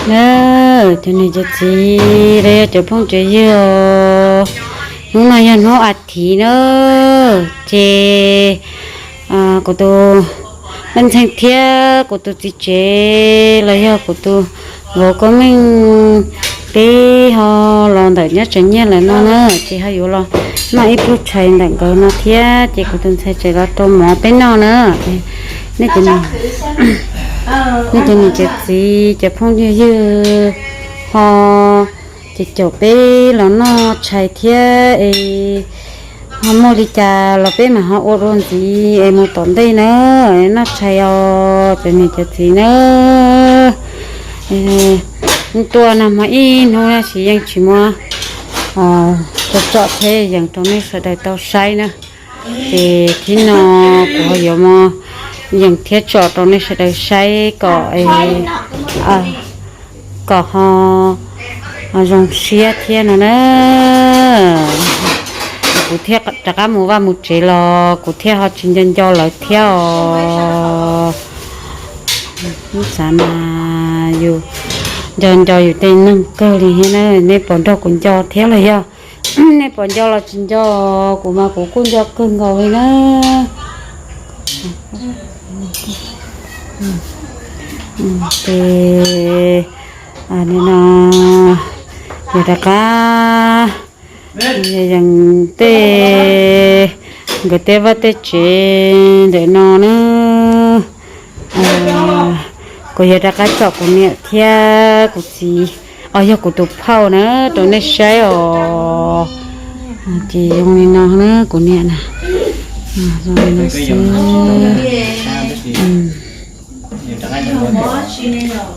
Na, cov niam cov txiv los yog cov phooj cov ywg, hnub no yog hnub a thiv na, ces kuv tus Paj Ntxhee thiab kuv tus txiv tsev los yog kuv tus vauv Koob Meej peb ho los ntawm nyob tsev nyiaj lawm no na, ces ho yuav los noj ib pluag tshais ntawm nkawd no thiab, ces kuv tus ntxhais tseem los rau mov peb noj na. Nej cov niam cov txiv cov phooj ywg ho ces caum peb los noj tshais thiab es ho muaj li cas los peb mam ho ua dua ntxiv es mus tom ntej na, noj tshais os cov niam cov txiv na. Tuaj nag hmo ib hnub tab sis yeej tsis muab tso tsom thiab yees rau nej sawv daws tau saib na. Ces thib no kuv ho yuav muab yees thiab tsom rau nej sawv daws saib kom kom ho zoo siab thiab no na. Kuv thiaj rov qab mus vaj mus tsev los kuv thiaj ho tsis nco nco lawv thiab os. Ub, xav mas yus nco nco yus tej neeg kawg li thiab na. Nej puas nrog kuv nco thiab los yog? Nej puas nco los tsis nco? Kuv mas kuv kuj nco kawg nkaus li na. Ces nim no yog rov qab yees tej, nkawd tej vaj tej tsev ntawm no na. Kuv yog rov qab tsom kuv niam thiab kuv txiv, os, yog kuv tus phauj na, rau nej saib os. Ces zoo li no na kuv niam na, zoo li no xwb.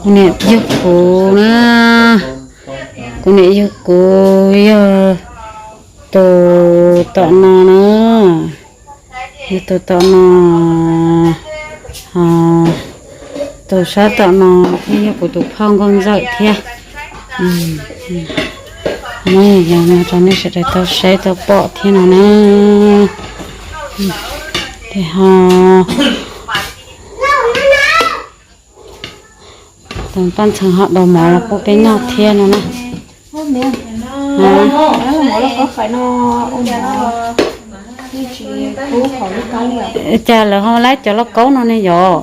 Kuv niam yog kuv na, kuv niam yog kuv, yog tus tom no na, yog tus tom no, tus sab tom no thiab yog kuv tus phauj nkauj ntxawm thiab. Muab yees no rau nej sawv daws tau saib tau pom thiab no na. Ces ho Paj Ntxhee ho daus mov los pub peb noj thiab no na. Cas lawv ho laib cov lauj kaub no ne yom?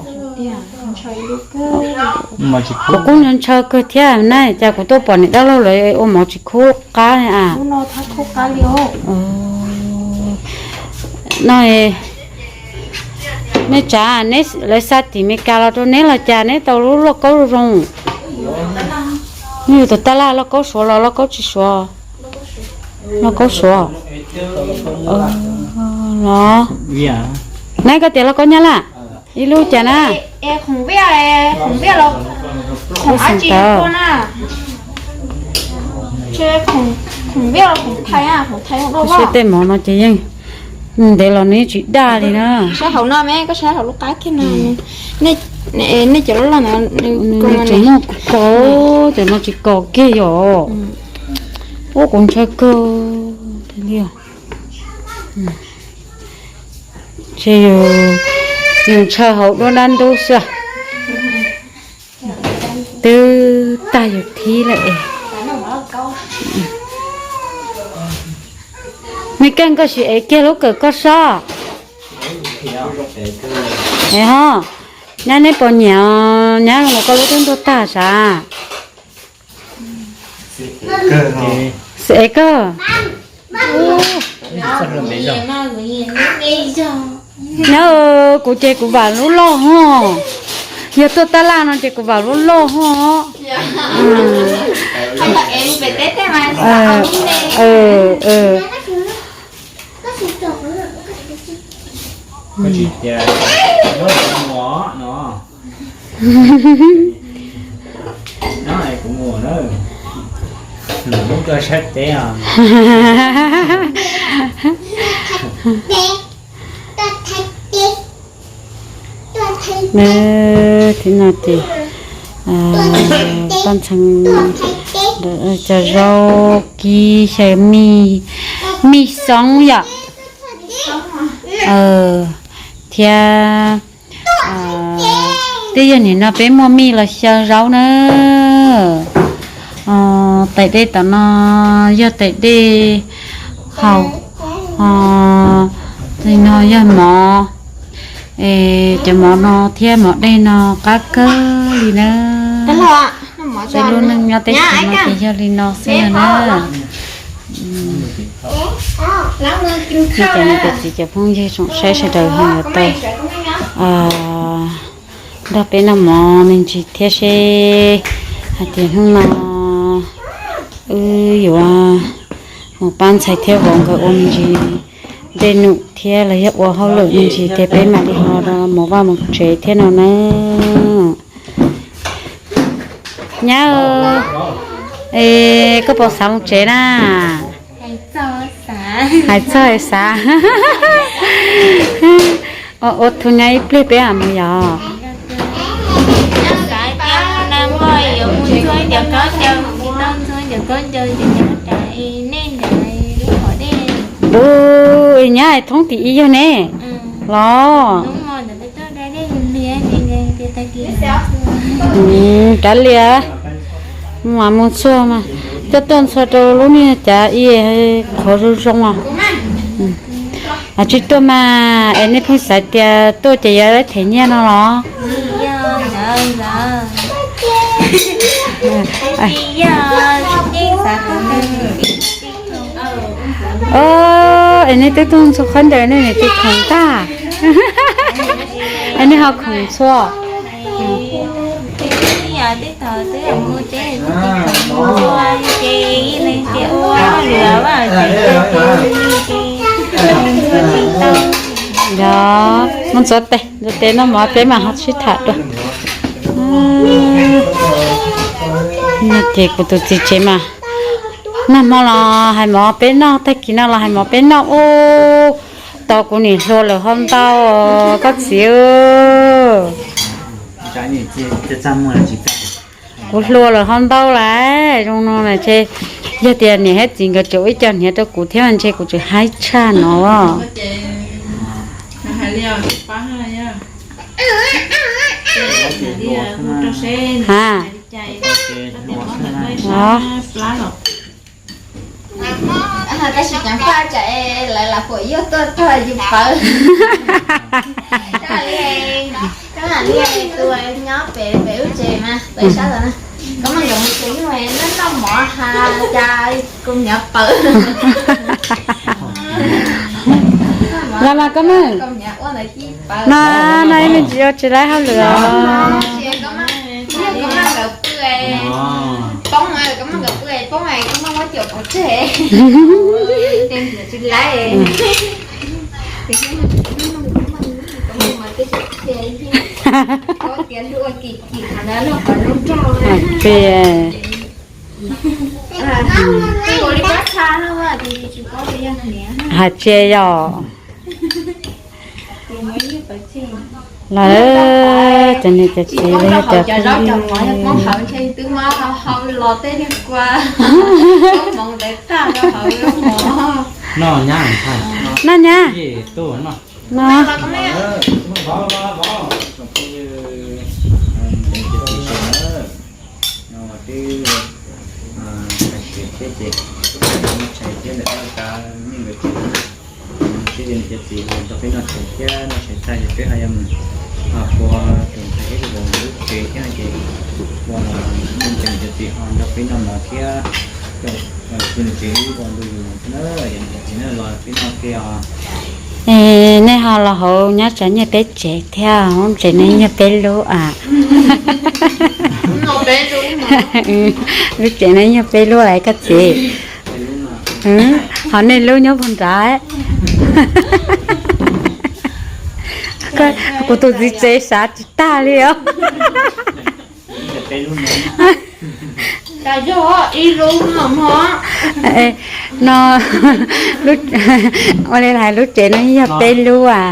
Kuv kuj ntshaw kawg thiab na, cas kuv tuaj pom niam dab laug lawv ua mov tsis khub qab li a. No, nej tsav, lawv xa tim Meskas los rau neb los cas neb tau lub lauj kaub zoo zoo? Neb yug tau tab laj lauj kaub Suav los lauj kaub tsis Suav? Lauj kaub Suav los? Neb koj tias lauj kaub Nyab Laj? Ib lub cas na? Tej mov no ces yeej ntev los nws yeej tsis daj li na. Tseem muaj kos, cov no tsis kos kiag yom. Ua kuv ntshaw kawg li. Ntshe yus ntshaw hauv duab dab ntub xwb. Twb tag yus thib lawm es. Me Keej, koj sim ev kiag lub kawm koj sob. Es ho, nyab neb puas nyiam, nyab los koj lub twb ntuag tag sav. Xwm ev kawg. Nyab, kuv ces kuv vam lub loj ho. Yog tuaj tab laj no ces kuv vam lub loj ho. Thib no ces Paj Ntxhee cov zaub kib xyaw mij, mij xoob yom. Thiab twb yog nim no peb muaj mij los xyaw zaub na. Tais dej tom no yog tais dej haus, li no yog mov, cov mov no thiab mov dej no qab kawg li na. Tej lub neej nyob teb chaws no ces yog li no xwb na. Cov niam cov txiv cov phooj ywg tsoom saib sawv daws ho yuav tau nrog peb noj mov me ntsis thiab seb hais tias hnub no wb yuav mus pab ntxhais thiab vauv nkawd ua me ntsis dej num thiab los yog ua hauj lwm me ntsis tiag peb mam li ho mus vaj mus tsev thiab no na. Nyab, koj puas xav mus tsev na? Hais txog xav. Ua txhua nyab ib pliag peb mam mus yom. Ua nyab thoob tim ib yog ne los. Kav liam, mas mus txhua mas coj tuaj ntxhua rau lub niag cav i qhov zoo zoo os. Tsis tuaj mas es nej pheej xav tias tuaj ces yuav them nyiaj no los? Es nej twb tuaj ntxhua qhov ntawd nej niam tij khoom tag. Es nej ho khoom txhua. Yog mus ntxuav tes, ntxuav tes noj mov peb mam ho sib tham dua. Ces kuv tus txiv tsev mas nag hmo los hais mov peb noj, tag kis no los hais mov peb noj ub. Tos kuv nim hluas lawm ho ntau, koj txiv. Kuv hluas lawm ho ntau lawm, zoo no mas ntshe yog tias niam thiab txiv nkawd tseem ua ib co hniav rau kuv thiab mas ntshe kuv tseem haib tshaj no. Ha, tab sis ceev faj tsam lawv lam huam yug tuaj tog yus pawv. Koj mam li tus nyob pem pem lub tsev mas pem sab tod na, koj mam nkawd mus tsev yug noj noj mov ha, cas kuv nyob pawv. Los mas koj na, no no ib me ntsis ua tsis laib hauj lwm os. Hais tias, hais tias yog lawv cov niam cov txiv los yog cov phooj ywg. Noj nyab, no. Sib cov niam cov txiv nrog peb noj tshais thiab noj tshais tag ces peb ho yuav mus pua tus ntxhais thiab tus vauv lub tsev thiab no ces ua niam cov txiv ho nrog peb noj mov thiab. Tus niam tsev ua ntu zus thiab na, cov niam cov txiv na los peb noj kiag os. Nej ho los hauv nyob tsav nyiaj peb tsev thiab, lub tsev no yog peb lub a. Lub tsev no yog peb lub lawm koj txiv. Ho nej lub nyob puag nrad. Kuv tus txiv tsev xav tsis tag li os. No, ua li hais lub tsev no yog peb lub a.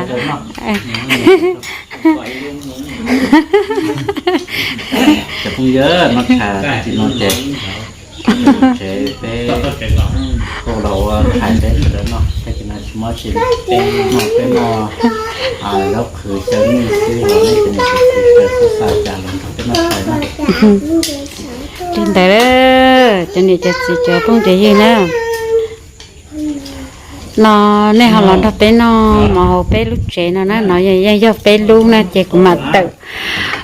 Cov phooj ywg, no tshais txij no ces tsev peb kauj los ua tshais peb sawv daws noj, tag kis no tsis muaj tsi, peb noj peb noj zaub qhwv xyaw nyuj xwb los nej cov niam cov txiv sawv daws xav cas los nrog peb noj tshais na. Li ntawd, cov niam cov txiv cov phooj cov ywg na, no nej ho los nrog peb noj mov hauv peb lub tsev no na, no yeej yog peb lub na ces kuv mam tawm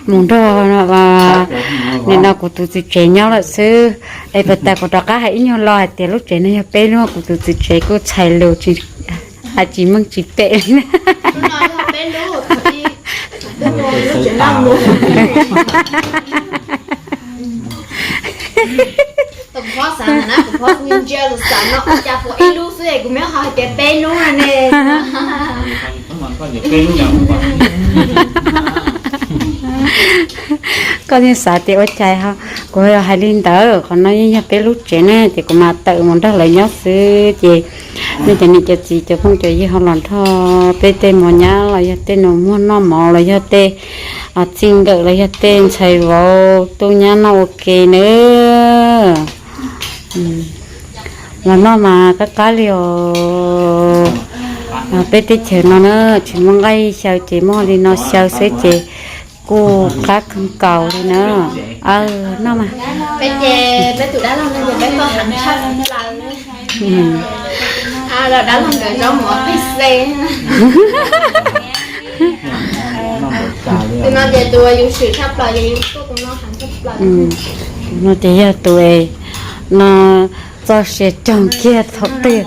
mus nrog nim no kuv tus txiv tsev nyob lawm xwb. Es puas tas kuv rov qab hais ib nyuag lo hais tias lub tsev no yog peb lub, kuv tus txiv tsev kuj txhais lus tsis, hais tsis meej tsis pem li. Koj yeej xav tias ua cas ho kuv hais li ntawd, qhov no yeej yog peb lub tsev ne ces kuv mam tawm mus nrog lawv nyob xwb ces nej cov niam cov txiv cov phooj cov ywg ho los nrog peb tej mov nyab los yog tej nus muag noj mov los yog tej txij nkawm los yog tej ntxhais vauv tub nyab noj ua ke nawb. Los noj mas qab qab li os. Peb teb chaws no na tsis muaj nqaij xyaw ces muaj li no xyaw xwb ces kuj qab kawg nkaus li na. Noj mas. No ces yog tus no txoj sia cog kiag thaum twg,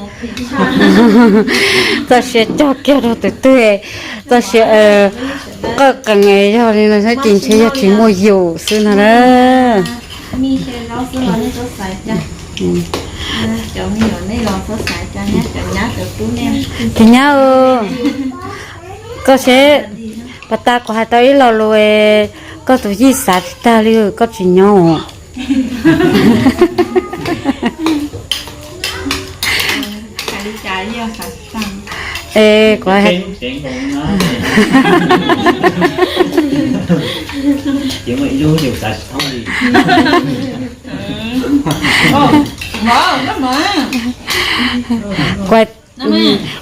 txoj sia cog kiag rau tus twg, txoj sia qawj qees yog li no xwb ces ntshe yog tsis muaj yus xwb no na. Tus nyab, koj seb, pas tas kuv hais tau ib lo lus, koj tus yij xav tsis tag li koj tsis nyob. Es kuv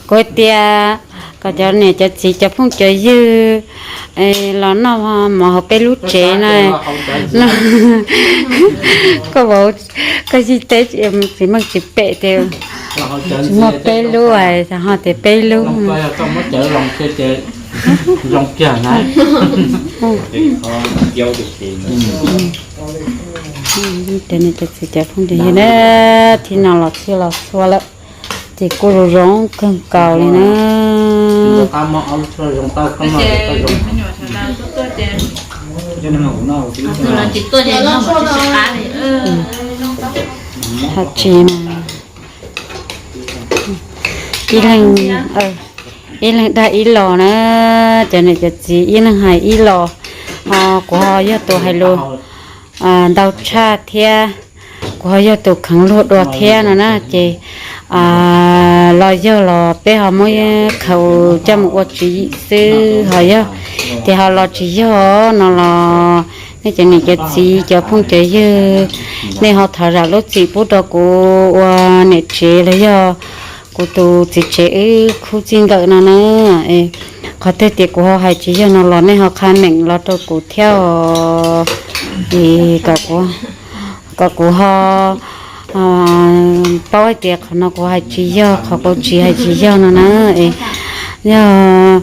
kuv hais tias kom cov niam cov txiv cov phooj cov ywg los noj mov hauv peb lub tsev na, koj vauv, koj yij teb tsis meej tsis pem tias tsis muaj peb lub, ho tias peb lub. Cov niam cov txiv cov phooj cov ywg na, thib no los txhij los txhua lawm ces kuj zoo zoo kawg nkaus li na. Hais tsis na, ib leeg, ib leeg dag ib los na, cov niam cov txiv ib leeg hais ib los, ho kuv ho yog tus hais lus ntau tshaj thiab, kuv ho yog tus kheev luag dua thiab no na ces los yog los peb ho muab khaws coj mus ua tswv yim xwb, ho yog tias ho los tsis yog no los nej cov niam cov txiv cov phooj cov ywg, nej ho thov zam lub txim pub rau kuv ua niam tsev los yog kuv tus txiv tsev wb khub txij nkawm no na. Qhov twg tias kuv ho hais tsis yog no los nej ho qha meem los rau kuv thiab os, es kom kuv ho paub hais tias qhov no kuv hais tsis yog, qhov kuv tsis hais tsis yog no na. Es yog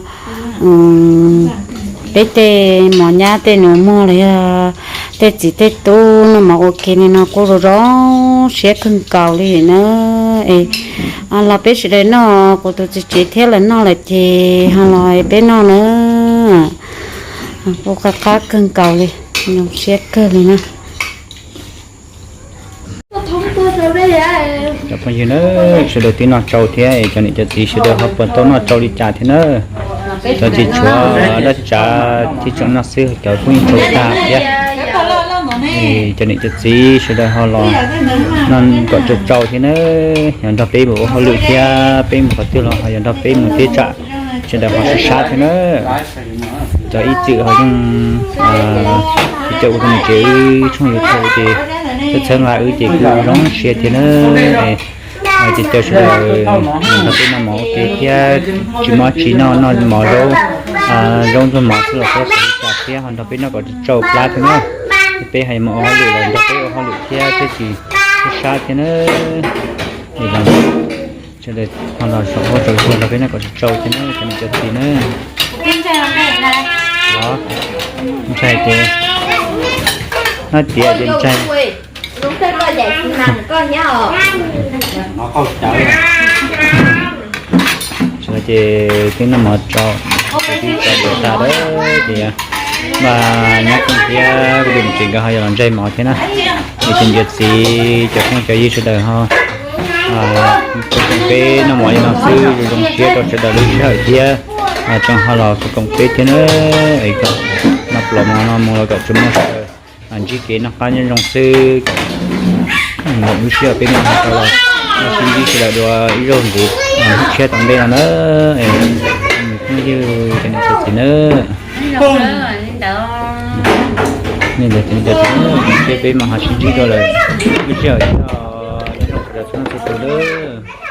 peb tej mov nyab tej nus muag los yog tej txiv tej tub noj mov ua ke li no kuj zoo zoo siab kawg nkaus li na. Es los peb sawv daws noj, kuv tus txiv tsev thiab lawv noj lawm ces ho los peb noj na. Kuj qab qab kawg nkaus li, zoo siab kawg li na. Cov phooj ywg na, sawv daws twb noj tsau thiab es cov niam cov txiv sawv daws ho puas tau noj tsau li cas thiab na? Cov tsis tshuav dab tsi tseem noj xwb, cov phooj ywg tsau tag thiab. Cov niam cov txiv sawv daws ho los noj kom tsau tsau thiab na, yog nrog peb mus ua hauj lwm thiab peb mus qhov twg los ho yog nrog peb mus teb tsam, sawv daws ho sib sab thiab na. Cov ib txwm ho yeej caum ua tus niam tsev wb tshooj YouTube ces txhawb nqa wb ces kuj zoo siab thiab na. Ces caw sawv daws nrog peb noj mov ua ke thiab, tsis mob tsis noj, noj mov zaub, zaub ntxuag mov xwb los txhob xav li cas thiab, ho nrog peb noj kom tsau plab thiab na. Peb hais mus ua hauj lwm los nrog peb ua hauj lwm thiab thiaj tsis sab thiab na. Sawv daws ho los saum huab saum cua nrog peb noj kom tsau tsau thiab na cov niam cov txiv na. Ntshai ces, no tias ces ntshai. Ces twb noj mov tsau, twb tsau duav tas lawm ces npaj nyab Kooj thiab kuv tus niam tsev nkawd ho yuav los ntsaig mov thiab na. Es cov niam cov txiv cov phooj cov ywg sawv daws ho koom peb noj mov li no xwb, zoo siab rau sawv daws lub sij hawm thiab tseem ho los koom peb thiab na. Es kom noj plaub mov no mus los kom tsuas muaj sawv daws ntsib kev noj qab nyob zoo xwb. Lwm lub sij hawm peb mam ho rov los sib ntsib sawv daws dua ib zaug ntxiv hnub tshiab tom ntej no na. Es phooj ywg cov niam cov txiv na, nej ntawd ces cov txiv na, lwm lub sij hawm peb mam ho sib ntsib dua lawm. Lub sij hawm no nyob zoo sawv daws txhua leej txhua tus nawb.